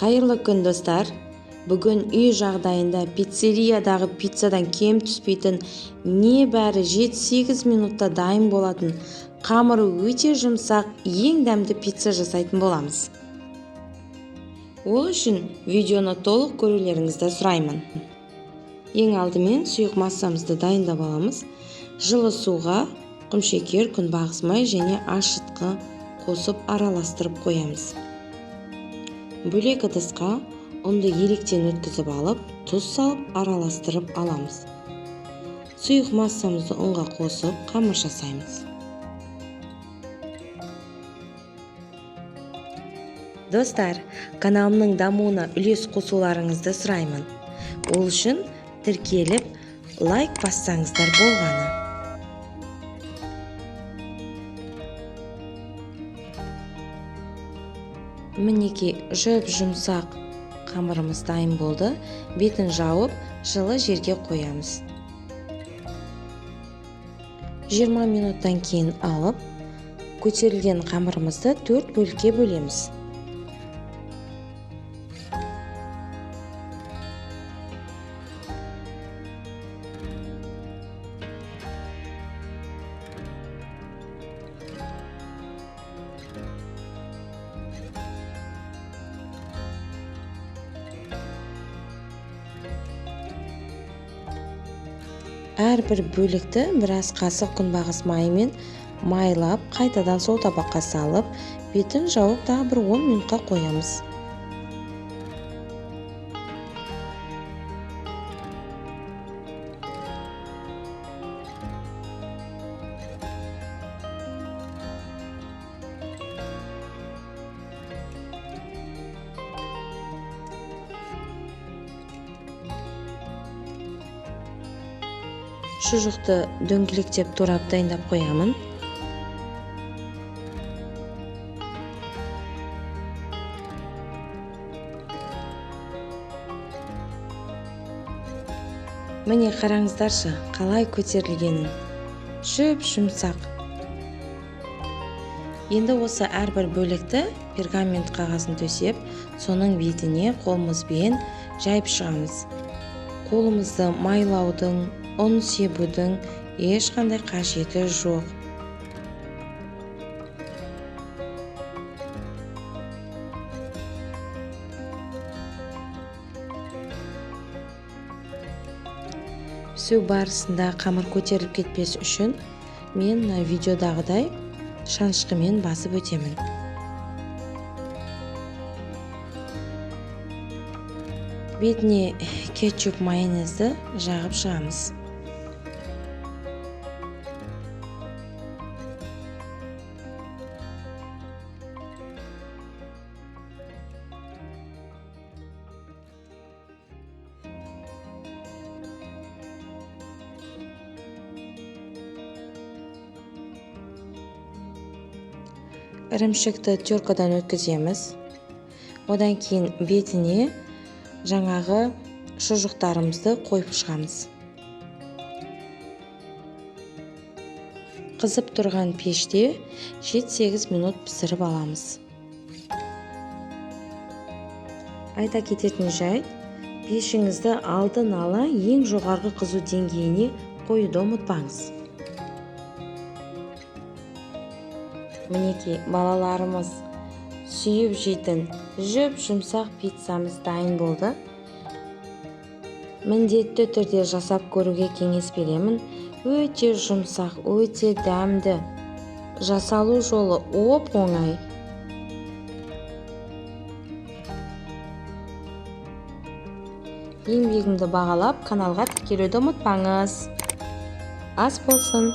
Қайырлы күн, достар! Бүгін үй жағдайында пиццериядағы пиццадан кем түспейтін, небәрі 7-8 минутта дайын болатын, қамыры өте жұмсақ, ең дәмді пицца жасайтын боламыз. Ол үшін видеоны толық көрулеріңізді сұраймын. Ең алдымен сұйық массамызды дайындап аламыз. Жылы суға құмшекер, күнбағыс май және ашытқы қосып араластырып қоямыз. Бөлек ыдысқа ұнды електен өткізіп алып, тұз салып араластырып аламыз. Сұйық массамызды ұнға қосып қамыр жасаймыз. Достар, каналымның дамуына үлес қосуларыңызды сұраймын. Ол үшін тіркеліп, лайк бассаңыздар болғаны. Мінекей, жұп-жұмсақ қамырымыз дайын болды. Бетін жауып, жылы жерге қоямыз. 20 минуттан кейін алып, көтерілген қамырымызды 4 бөлікке бөлеміз. Әрбір бөлікті біраз қасық күнбағыс майымен майлап, қайтадан сол табаққа салып, бетін жауып тағы бір 10 минутқа қоямыз. Шұжықты дөңгелектеп турап дайындап қоямын. Міне қараңыздаршы, қалай көтерілгенін. Жұп-жұмсақ. Енді осы әрбір бөлікті пергамент қағазын төсеп, соның бетіне қолымызбен жайып шығамыз. Қолымызды майлаудың, ұн себудің ешқандай қажеті жоқ. Пісу барысында қамыр көтеріліп кетпес үшін мен мына видеодағыдай шанышқымен басып өтемін. Бетіне кетчуп майонезді жағып шығамыз. Ірімшікті теркадан өткіземіз. Одан кейін бетіне жаңағы шұжықтарымызды қойып шығамыз. Қызып тұрған пеште 7-8 минут пісіріп аламыз. Айта кететін жайт, пешіңізді алдын ала ең жоғарғы қызу деңгейіне қоюды ұмытпаңыз. Мінекей, балаларымыз сүйіп жейтін жұп-жұмсақ пиццамыз дайын болды. Міндетті түрде жасап көруге кеңес беремін. Өте жұмсақ, өте дәмді. Жасалу жолы оп-оңай. Еңбегімді бағалап, каналға тіркелуді ұмытпаңыз. Ас болсын!